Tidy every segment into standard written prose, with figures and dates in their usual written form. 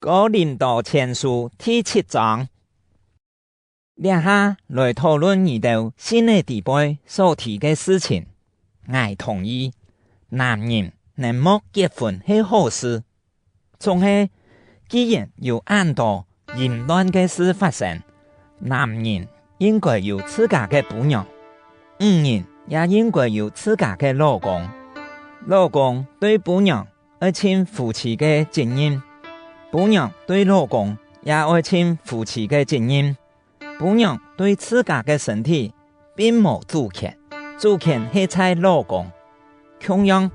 哥林多前書第七章，掠下來討論你兜信的弟輩所提个事情。𠊎同意，男人能莫結婚係好事。總係，既然有按多淫亂个事發生，男人應該有自家个姑娘，女人也應該有自家个老公。老公對姑娘愛盡夫妻个責任。姑娘對老公也愛盡夫妻个責任。姑娘對自家个身體並無主權，主權係在老公。同樣，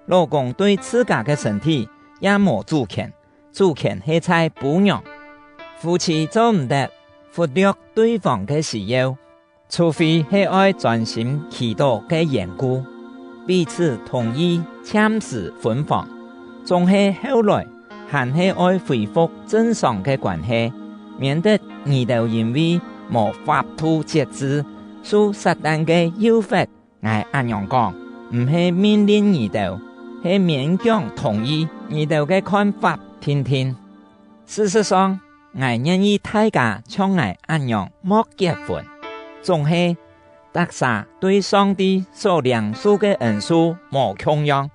老公對自家个身體也無主權，主權係在姑娘。夫妻做毋得忽略對方个需要，除非係愛專心祈禱个緣故，彼此同意暫時分房，總係後來，還係愛恢復正常个關係，免得你兜因為無法度節制，受撒但个誘惑。𠊎按樣講，毋係命令你兜，係勉強同意你兜个看法聽聽。事實上，𠊎願意大家像𠊎按樣莫結婚，總係，逐家對上帝所領受个恩賜無共樣，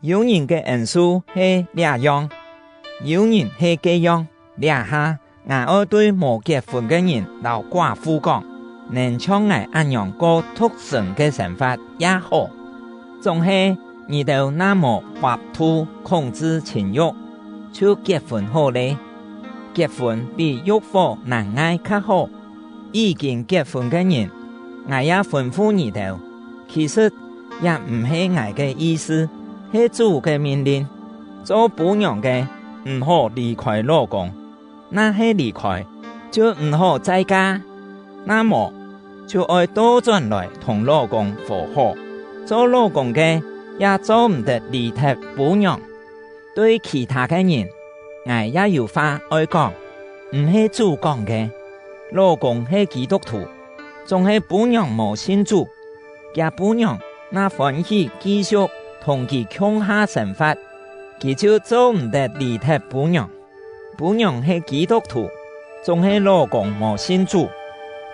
有人个恩賜係這樣，有人係个樣。掠下，𠊎愛對無結婚个人摎寡婦講，能像𠊎按樣過獨身个生活也好。總係，你兜若無法度控制情慾，就結婚好咧。結婚比欲火難愛較好。已經結婚個人，𠊎也吩咐你兜，其實也毋係𠊎个意思，係主个命令，做婆娘个，毋好離開老公，若係離開，就毋好再嫁；若無，就愛倒轉來同老公和好。做老公个也做毋得離脫婆娘。對其他个人，𠊎也有話愛講，毋係主講个。老公係基督徒，總係婆娘無信主，遮婆娘若歡喜繼續同佢共下生活，佢就做毋得離脫婆娘。婆娘係基督徒，總係老公無信主，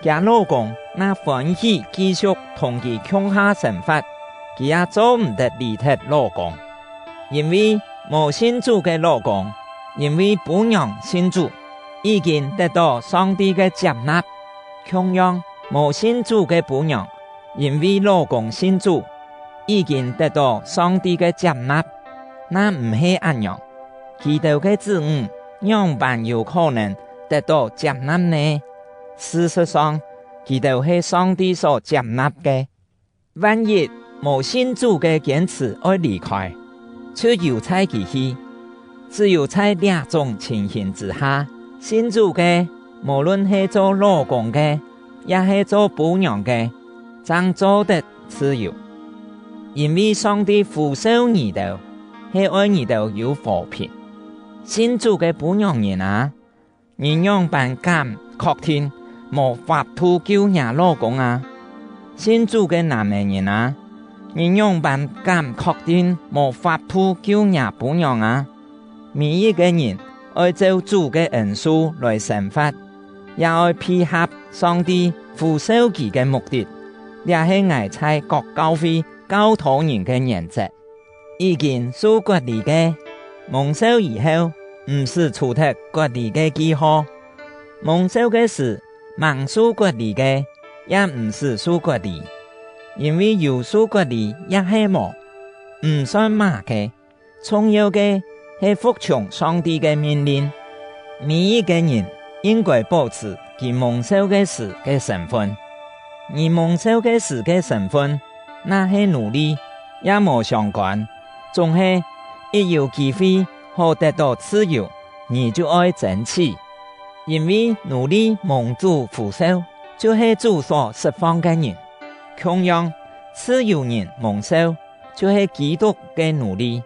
遮老公若歡喜繼續同佢共下生活，佢也做毋得離脫老公。因為無信主个老公，因為婆娘信主，已經得到上帝个接納。同樣，無信主个婆娘，因為老公信主，已經得到上帝个接納。若毋係按樣，基督个子女樣般有可能得到接納呢？事實上，基督係上帝所接納个。萬一無信主个堅持愛離開，就由在佢去。只有在兩種情形之下，信主个，無論係做老公个，抑係做婆娘个，才做得自由。因為上帝呼召你兜，係愛你兜有和平。信主个婆娘人啊，你樣般敢確定無法度救你老公啊？信主个男人啊，你樣般敢確定無法度救你婆娘啊？每一个人愛照主个恩賜來生活，也愛配合上帝呼召佢个目的。這係𠊎在各教會教導人个原則。已經受割禮个，蒙受以後，毋使除脫割禮个記號；蒙受个時，盲受割禮个，也毋使受割禮，因為有受割禮抑係無，毋算麼个。重要个係服從上帝个命令。每一个人應該保持佢蒙受个時个身份。你蒙受个時个身份，若係奴隸，也無相干。總係一有機會好得到自由，你就愛爭取。因為奴隸蒙主呼召，就係主所釋放个人。同樣，自由人蒙召，就係基督个奴隸。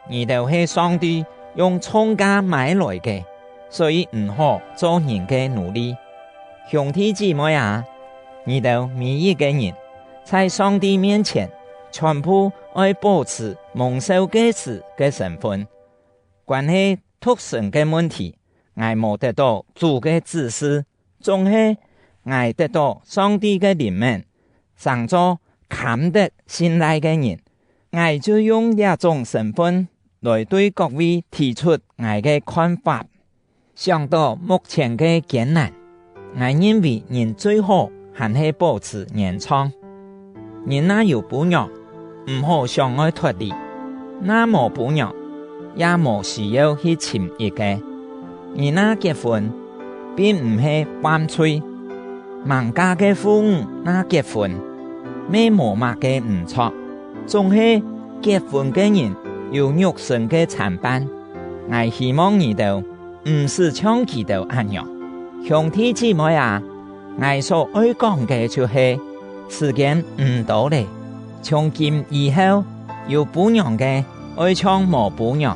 你兜係上帝用重價買來个，所以毋好做人个奴隸。兄弟姊妹啊，你兜每一个人在上帝面前，全部愛保持蒙召个時个身份。關係獨身个問題， 𠊎無得到主个指示，總係𠊎得到上帝个憐憫，成做堪得信賴个人。𠊎就用這種身份來對各位提出𠊎个看法。想到目前个艱難，𠊎認為人最好還係保持原創。人若有姑娘，毋好想愛脫離；若無姑娘，也無需要去尋一个。人若結婚，並毋係犯罪；盲嫁个婦女若結婚，嘛無麼个毋錯。總係結婚个人有肉身个摻伴，𠊎希望你兜毋使像佢兜按樣。兄弟姊妹啊，𠊎所愛講个就係，時間毋多咧，從今以後，有姑娘个愛像無姑娘，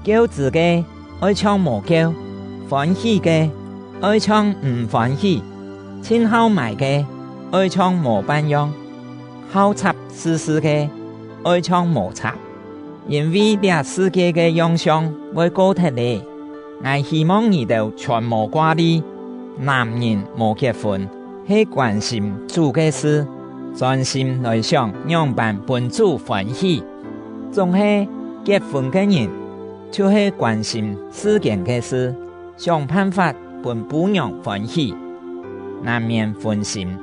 購子個愛像無購，歡喜个愛像毋歡喜，真豪邁个愛像無辦樣，好插世事個愛像無插，因為這世界个樣相會過脫咧。𠊎希望你兜全無掛慮，男人無結婚，係關心主个事，專心來想樣般分主歡喜。總係結婚个人，就係關心世間个事，想辦法分姑娘歡喜，難免分心。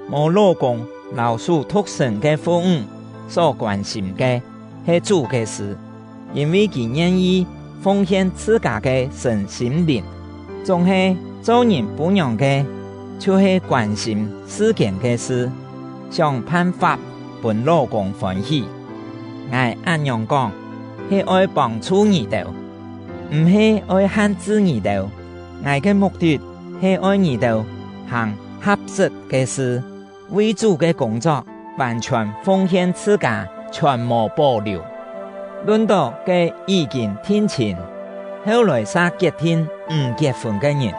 無老公老屬獨身个婦女所關心个係主个事，因為佢願意奉獻自家个身心靈。總係做人姑娘個，就係關心世間个事，想辦法分老公歡喜。𠊎按樣講，係愛幫助你兜，毋係愛限制你兜。𠊎个目的係愛你兜行合適个事，為主个工作完全奉獻自家，全無保留。論到个已經訂親，後來煞決定毋結婚个人，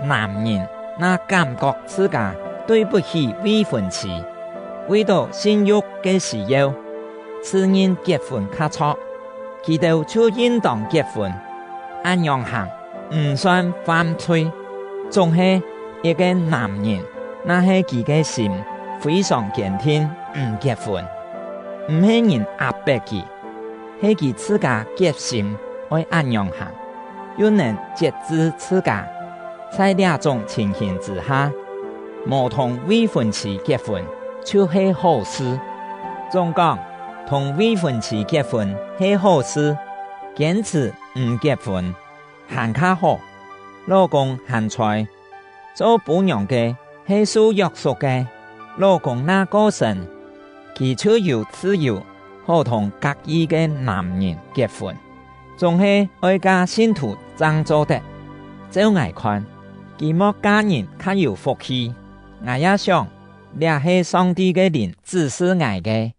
男人若感覺自家對不起未婚妻，為著性慾个需要，自認結婚較錯，佢兜就應當結婚，按樣行毋算犯罪。總係一个男人，若係佢个心非常堅定毋結婚，毋係人壓迫佢，係佢自家決心愛按樣行，又能節制自家，在這種情形之下，無同未婚妻結婚就係好事。總講同未婚妻結婚係好事，堅持毋結婚還較好。老公還在，做婆娘个係受約束个，老公若過身，佢就有自由好同佮意个男人結婚，總係愛佮信徒爭做得。照𠊎看，佢莫嫁人較有福氣。𠊎也想，這係上帝个靈指示𠊎个。